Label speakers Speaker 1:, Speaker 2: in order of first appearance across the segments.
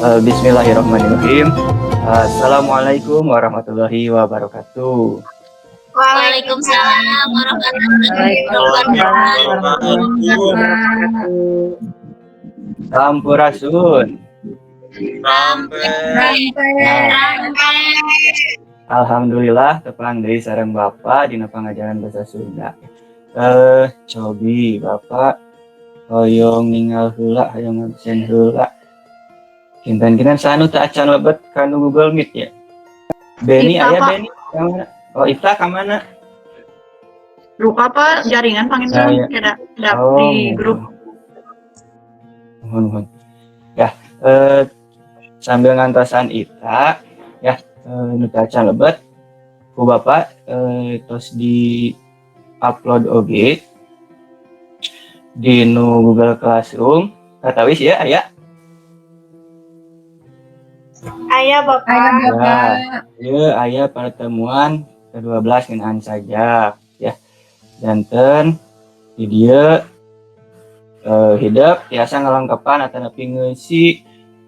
Speaker 1: Bismillahirrahmanirrahim. Assalamualaikum warahmatullahi wabarakatuh.
Speaker 2: Waalaikumsalam warahmatullahi wabarakatuh.
Speaker 1: Sampurasun.
Speaker 2: Rampes.
Speaker 1: Alhamdulillah tepang deui sareng Bapak dina pangajaran bahasa Sunda. Cobi Bapak hoyong ningal heula, hoyong ngabsen heula. Kinten-kinten saha nu teu acan lebet kanu Google Meet ya? Beni
Speaker 3: Ita,
Speaker 1: aya
Speaker 3: Pak.
Speaker 1: Beni ka mana? Oh, Ita ka mana?
Speaker 3: Lupa, Pak, jaringan panginten
Speaker 1: Saya.
Speaker 3: Kira kedap
Speaker 1: Oh,
Speaker 3: di grup.
Speaker 1: Muhun, muhun. Ya, sambil ngantosan Ita, ya, nu teu acan lebet, ku Bapak tos di upload oge di nu Google Classroom. Katawis ya, aya?
Speaker 2: Aya, Bapak.
Speaker 4: Aya, Bapak.
Speaker 1: Ya, aya pertemuan ke-12 ngeunaan sajak ya. Janten di dieu hidep tiasa ngalengkepan atanapi ngeusi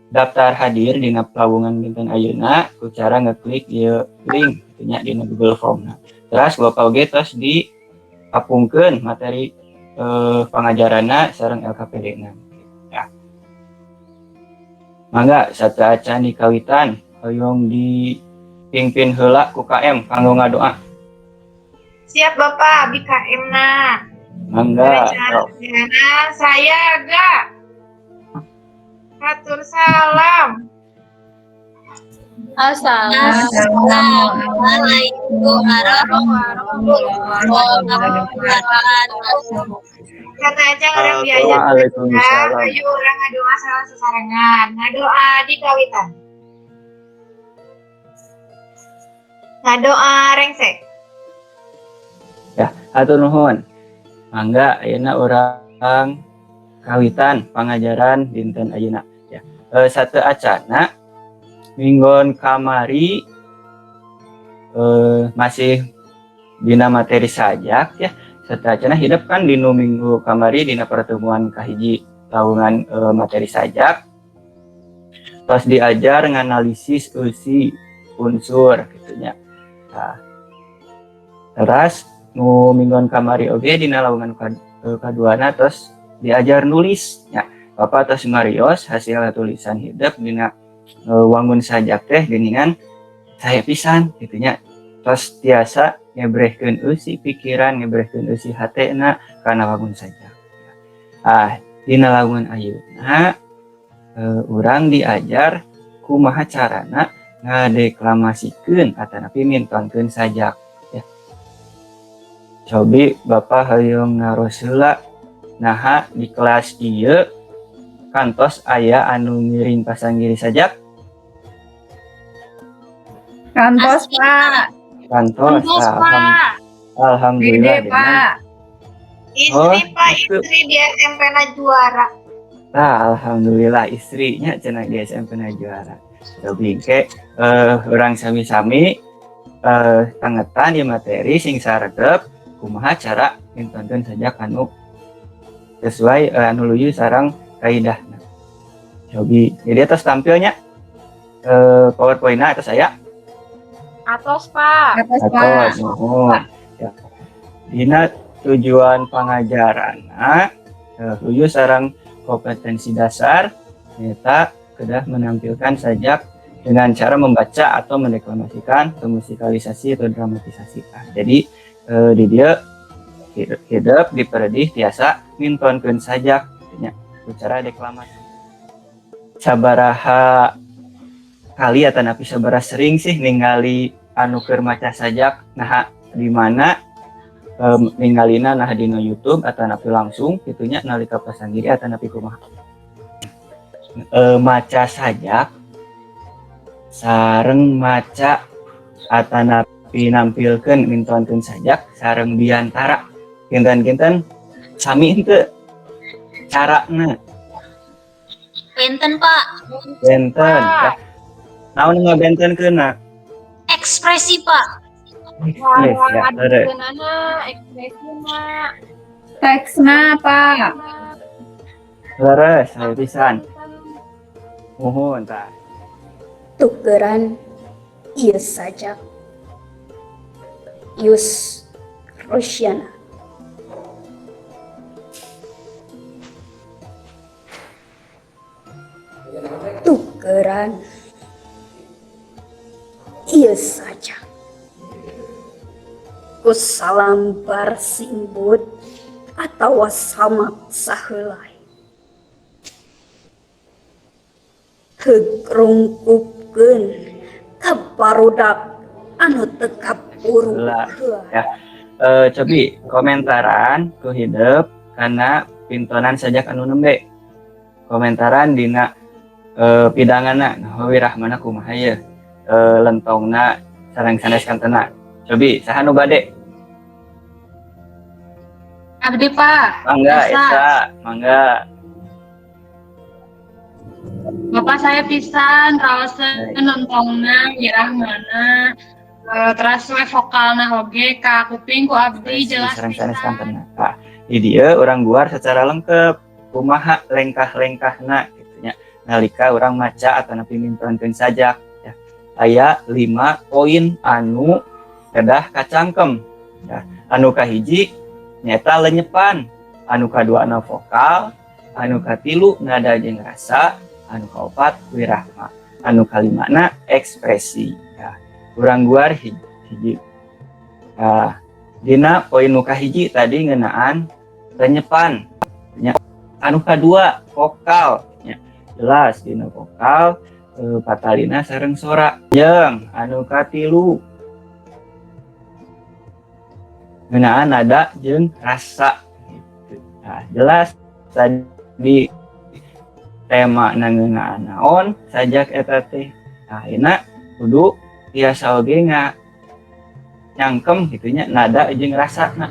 Speaker 1: daftar hadir dina lawungan dinten ayeuna ku cara ngeklik ieu link kitu nya dina Google Form. Nah, terus Bapak oge tos diapungkeun materi pangajaranna sareng LKPD-na. Ya. Mangga, sateuacan dikawitan, hoyong dipimpin heula ku KM kanggo ngadoa.
Speaker 2: Siap, Bapak, BKM na.
Speaker 1: Mangga. Sok.
Speaker 2: Rencana saya agak. Hatur salam.
Speaker 4: Assalamualaikum warahmatullahi wabarakatuh.
Speaker 2: Karena aja urang diajar.
Speaker 1: Waalaikumsalam.
Speaker 2: Ayo urang ngadoa salah sasarengan. Ngadoa di kawitan. Ngadoa rengse.
Speaker 1: Ya, hatur nuhun. Mangga, ayeuna urang kawitan pangajaran dinten ayeuna ya. Sateuacanna minggon kamari masih dina materi sajak ya. Sateuacanna hidep kan dinu minggu kamari dina pertemuan kahiji lawungan materi sajak. Tos diajar nganalisis eusi unsur gitu nya. Nah, teras nu minggon kamari oge dina lawungan kaduana tos diajar nulis nya. Bapak tos marios hasil tulisan hidep dina wangun sajak teh geuningan sae pisan gitu nya. Tos tiasa ngebrehkeun eusi pikiran, ngebrehkeun eusi hatena kana wangun sajak. Ah, dina lawungan ayeuna urang diajar kumaha carana ngadeklamasikeun atanapi mintonkeun sajak ya. Cobi Bapak hoyong naros heula, naha di kelas ieu kantos aya anu ngiring pasanggiri sajak?
Speaker 4: Kantos, Pak.
Speaker 1: Kantos.
Speaker 2: Kantos,
Speaker 1: Ah,
Speaker 2: Pak.
Speaker 1: Alhamdulillah.
Speaker 4: Dede, Pak.
Speaker 2: Istri,
Speaker 1: Oh,
Speaker 2: Pak,
Speaker 1: gitu.
Speaker 2: Istri di SMP na juara.
Speaker 1: Ah, alhamdulillah istrinya cenah di SMP na juara. Cobi engke urang sami-sami tangetan di materi sing saregep kumaha cara mintonkeun sajak anu sesuai anu luyu sareng kaidahna. Cobi, jadi atas tampilnya PowerPoint-na atas saya.
Speaker 5: Atos, Pak.
Speaker 4: Atos, Pak.
Speaker 1: Atos, nuhun. Ya. Dina tujuan pangajaran luyu sareng kompetensi dasar nyaeta kedah menampilkan sajak dengan cara membaca atau mendeklamasikan atau musikalisasi atau dramatisasi. Nah, jadi di dieu hidep diperedih tiasa mintonkeun sajak nya cara deklamasi. Sabaraha kali atanapi sabaraha sering sih ningali anu keur maca sajak, nah di mana ningalina, nah dina YouTube atanapi langsung kitu nya nalika pasanggiri atanapi kumaha? Maca sajak sareng maca atanapi nampilkeun mintonkeun sajak sareng biantara kinten-kinten sami henteu carana?
Speaker 6: Benten, Pak.
Speaker 1: Benten ya. Naon nu ngabentenkeunna?
Speaker 6: Ekspresi, Pak.
Speaker 1: Yes, ya, leres.
Speaker 5: Adukeunana, ekspresina.
Speaker 4: Teksna, Pak.
Speaker 1: Leres, sae pisan. Muhun tah.
Speaker 7: Tukeran ieu sajak. Yus Rosyana. Tukeran ieu sajak. Ku salambar simbut atawa samak saheulai. Heug rungkupkeun ka barudak anu teu kapuruk
Speaker 1: Heula.
Speaker 7: heula.
Speaker 1: Ya. Cobi komentaran ku hidep karena pintonan sajak anu nembe. Komentaran dina pidanganna, nah, wirahmana kumaha ye? Lentongna sareng sanes kantena. Cobi saha nu bade?
Speaker 5: Abdi, Pak.
Speaker 1: Mangga.
Speaker 5: Esa.
Speaker 1: Esa, mangga.
Speaker 5: Bapak saya pisan raoseun lentongna, wirahmana, teras we vokalna oge ka kuping ku abdi jelas
Speaker 1: sareng sanes
Speaker 5: pisan.
Speaker 1: Kantena. Nah, di dieu urang guar secara lengkap kumaha lengkah-lengkahna gitu nya. Nalika urang maca atanapi mintonkeun sajak ya. Aya 5 poin anu kedah kacangkem ya. Anu kahiji nyata lenyepan, anu kaduana vokal, anu katilu nada jeung rasa, anu kaopat wirahma, anu kalimana ekspresi ya. Urang guar hiji, hiji. Nah, dina poin nu kahiji tadi ngeunaan lenyepan nya. Anu kadua vokal nya. Jelas dina vokal patalina sareng sora. Jeung anu katilu ngeunaan nada jeung rasa gitu. Nah, jelas tadi tema ngeunaan naon sajak eta teh. Nah, ayeuna kudu tiasa oge nyangkem gitu nya nada jeung rasa. Nah,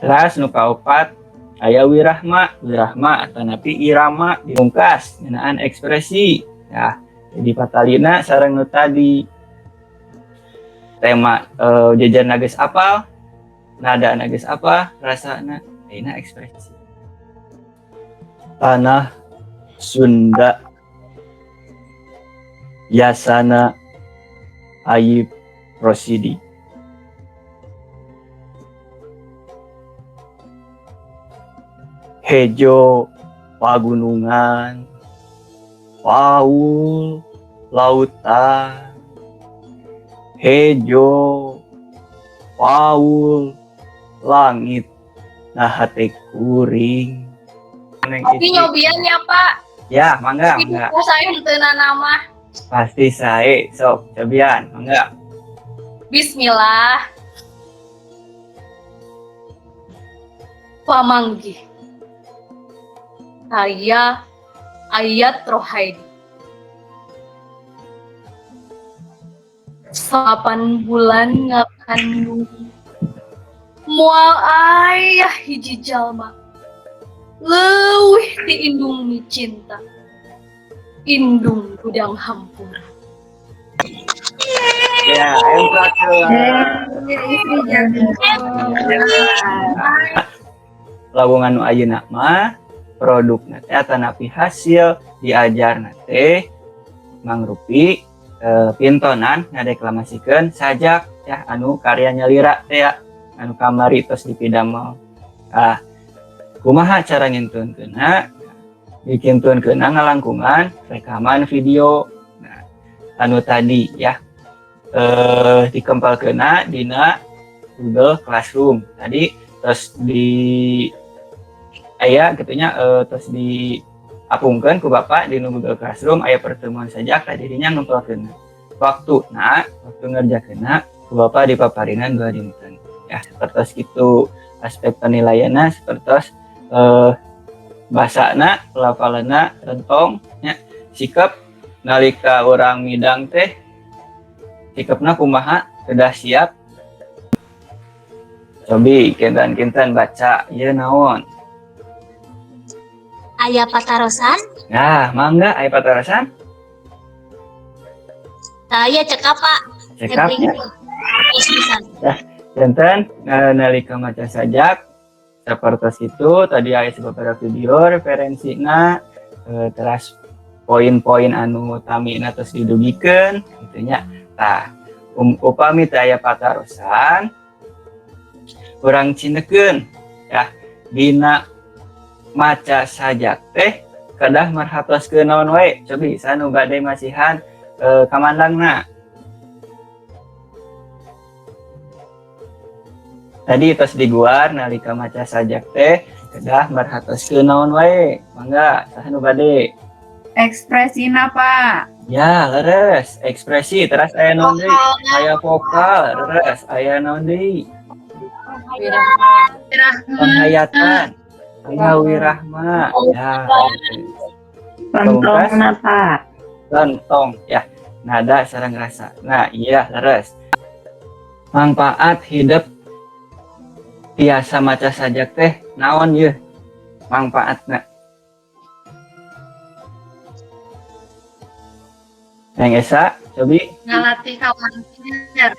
Speaker 1: teras nu kaopat aya wirahma, wirahma atanapi irama dipungkas ngeunaan ekspresi ya. Jadi patalina sareng nu tadi tema jajan geus apal, nada geus apa, rasana, ayeuna ekspresi. Tanah Sunda, Yasana Ayib Rosidi. Hejo pagunungan, paul lautan, hejo paul langit, nah hate kuring.
Speaker 5: Tapi nyobian ya, Pak.
Speaker 1: Ya, mangga, mangga.
Speaker 5: Saya henteu nama.
Speaker 1: Pasti sae, sok cobian, mangga.
Speaker 5: Bismillah. Pamanggih. Saya Ayat Rohaidi. 8 bulan ngakandung. Moal aya hiji jalma leuwih ti indung micinta. Indung gudang hampura.
Speaker 1: Ya, empat.
Speaker 4: Istri jago.
Speaker 1: Lawungan nu ayeuna mah produkna teh atanapi hasil diajarna teh mangrupi pintonan ngadeklamasikeun sajak ya anu karya nyalira teh ya anu kamari tos dipidamel. Ah, kumaha cara ngintunkeunna? Dikintunkeunna ngalangkungan rekaman video. Nah, anu tadi ya dikempalkeunna dina Google Classroom tadi, terus di aya gitunya terus di apungkeun ku Bapak di Google Classroom aya pertemuan sajak tadi dinya ngempalkeun waktu. Nah, waktu ngerjakeunna ku Bapak dipaparinan 2 dinten ya, seperti itu. Aspek penilaianna seperti bahasana, pelafalanna, rentong nya, sikap nalika urang midang teh sikapna kumaha, sudah siap. Cobi kinten-kinten baca ieu naon?
Speaker 6: Aya patarosan?
Speaker 1: Nah, mangga, aya patarosan?
Speaker 6: Saya cekap, Pak.
Speaker 1: Cekap ya.
Speaker 6: Terus pisan.
Speaker 1: Janten nalika maca sajak seperti itu tadi aya beberapa video referensina, teras Poin-poin anu utamina tos didugikeun gitu nya. Tah, upami teu aya patarosan, urang cindekkeun ya, dina maca sajak teh kedah merhatoskeun naon wae? Cobi saha nu bade masihan kamandangna? Tadi tos diguar, nalika maca sajak teh kedah merhatoskeun naon wae? Mangga, saha nu bade?
Speaker 4: Ekspresina, Pak.
Speaker 1: Ya, leres, ekspresi. Terus aya naon deui? Aya vokal, leres. Aya naon deui? Penghayatan. Aya wirahma. Ya.
Speaker 3: Lentongna, Pak.
Speaker 1: Lentong, ya. Nada sareng rasa. Nah, iya, leres. Manfaat hidup biasa maca sajak teh naon yeuh manfaatna? Yang Esa, cobi.
Speaker 5: Ngalatih kawanter.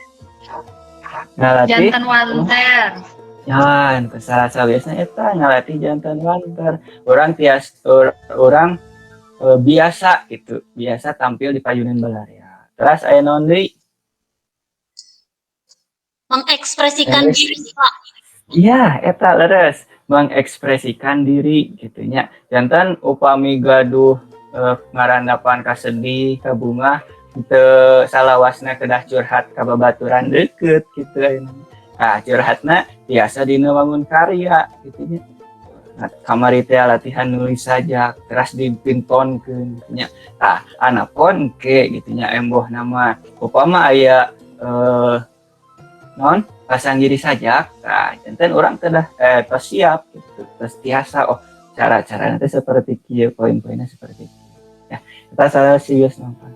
Speaker 1: Ngalatih
Speaker 5: janten wanter.
Speaker 1: Jangan, salah sawiosna eta ngalatih janten wanter. Urang tias urang biasa gitu, biasa tampil di payunan balarea. Terus aya naon deui?
Speaker 6: Mengekspresikan diri, Pak.
Speaker 1: Iya, eta leres, mengekspresikan diri gitu nya. Janten upami gaduh ngarandapan kasedih, kabungah, teu salawasna kedah curhat ka babaturan deukeut gitu ayeuna. Nah, curhatna biasa dina wangun karya gitu nya. Nah, kamari teh latihan nulis sajak, teras dipintonkeun gitu nya. Tah, anapun ke gitu nya, emboh nama upama aya non pasanggiri sajak, tah janten urang kedah tos siap gitu, tos tiasa, oh, cara-cara nanti seperti kieu, poin-poinnya seperti kieu. Ya, kita salah serius nonton.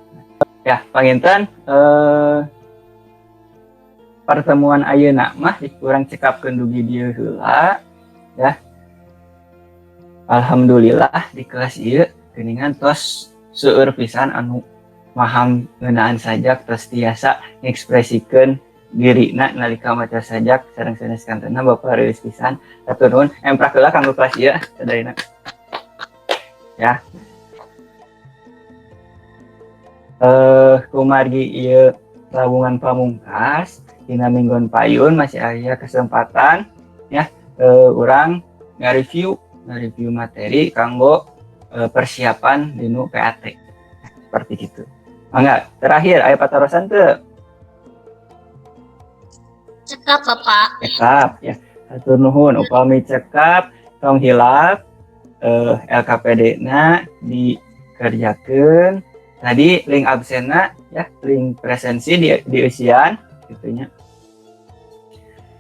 Speaker 1: Ya, panginten pertemuan ayeuna mah kurang cekapkeun dugi dieu heula ya. Alhamdulillah di kelas ieu geuningan tos seueur pisan anu maham ngeunaan sajak, tos tiasa ngekspresikeun dirina nalika maca sajak sareng sanes kantena. Bapak rilis pisan, hatur nuhun. Emprak heula kanggo kelas ieu sadayana ya. Kumargi ieu lawungan pamungkas dina minggon payun, masih aya kesempatan ya, urang nge-review materi kanggo persiapan dinu PAT seperti gitu. Mangga, terakhir aya patarosan teu?
Speaker 6: Cekap, Bapak.
Speaker 1: Cekap ya. Hatur nuhun. Upami cekap, tong hilap LKPD na dikerjakeun. Tadi link absenna ya, link presensi di dieusian gitu nya.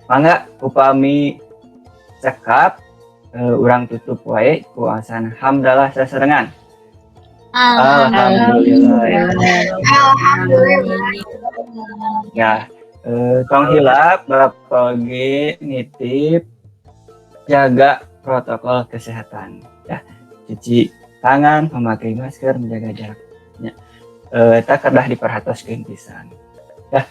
Speaker 1: Mangga, upami cekap, urang tutup wae ku awasan hamdalah sasarengan.
Speaker 6: Alhamdulillah.
Speaker 2: Alhamdulillah.
Speaker 1: Ya, tong hilap, Bapak oge nitip jaga protokol kesehatan ya, cuci tangan, memakai masker, menjaga jarak ya. Eta kedah diperhatoskeun pisan ya.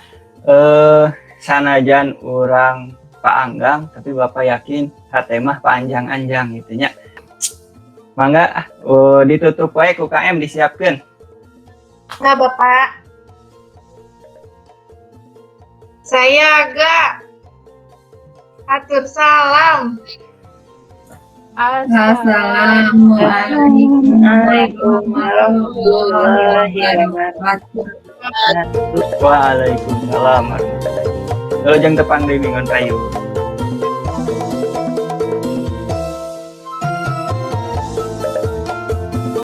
Speaker 1: Sanajan urang paanggang, tapi Bapak yakin hate mah paanjang-anjang gitu nya. Mangga ah, ditutup wae ku KM disiapkeun.
Speaker 2: Nah, Bapak. Saya agak atur salam.
Speaker 4: Assalamualaikum warahmatullahi wabarakatuh.
Speaker 1: Waalaikumsalam warahmatullahi wabarakatuh. Wilujeng tepang deui minggon payun.